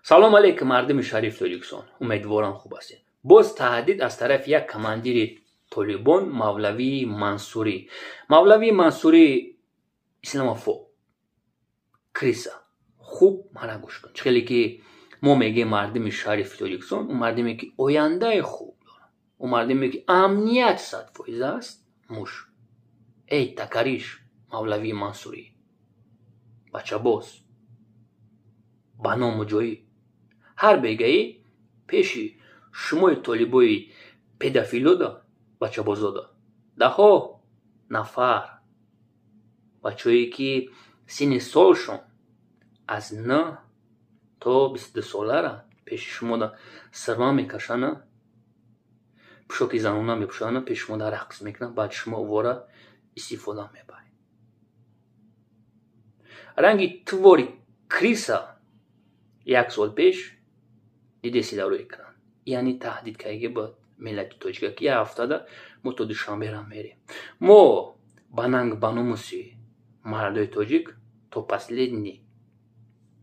Салом алейкум, мардуми шариф Тоҷикистон. Умедворам, хуб ҳастед. Боз таҳдид аз тарафи як командири Толибон, Мавлавии Мансурӣ. Мавлавии Мансурӣ исламофоб, крыса. Хуб мана гӯш кун. Чӣ хеле ки мо мегӯем, мардуми шарифи Тоҷикистон, ӯ мардуме ки ояндаи хуб дорад, ӯ мардуме ки амният 100% аст. Муш, эй такариш, Мавлавии Мансурӣ, бачабоз ба ному ҷоӣ, ҳар бегаӣ пеши шумои толибои педофилода, бачабозода даҳҳо нафар бачаҳое ки синни солшон аз 9 то 22 солара пеши шумода сирма мекашана, пӯшоки занона мепӯшана, пеши шумода рақс мекунанд, баъд шумо овора истифода мебаред. Ранги твори крыса як сол пеш дидеси дар рӯи экран, яъне таҳдид кардаги ба миллати тоҷика, ки як ҳафтада мо то Душанбера мерем. Мо ба нанг, ба номуси мардои тоҷик то последний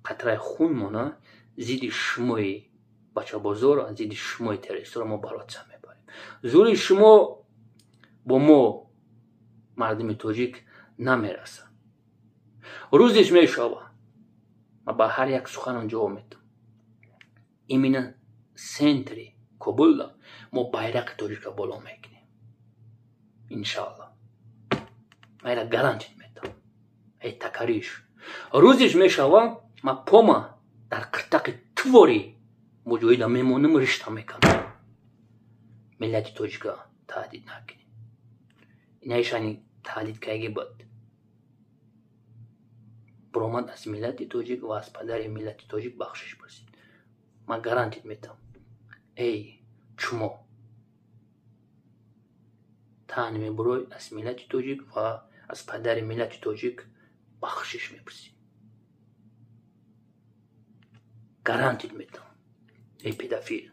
қатраи хун мона зидди шумои бачабозора, зидди шумои террористора мо бороться мебарем. Зӯри шумо бо мо, мардуми тоҷик, намерасад. Рӯзеш мешава, ма ба ҳар як суханам ҷавоб медам. Именно центри Кобулда мо байрақи тоҷика боло мекунем, иншалло. Ма ира гарантит метам. Эй такариш, рӯзеш мешава, ма пома дар қиртақи твори муҷоҳида мемонам, ришта мекунам. Миллати тоҷика таҳдид накунем. Инаишани таҳдид кайги буд, буромад, аз миллати тоҷик ва аз падари миллати тоҷик бахшиш пурсид. Ман гарантит метам. Эй чумо, тан мебурой, аз миллати тоҷик ва аз падари миллати тоҷик бахшиш мепурсӣ. Гарантит метам, эй педофил.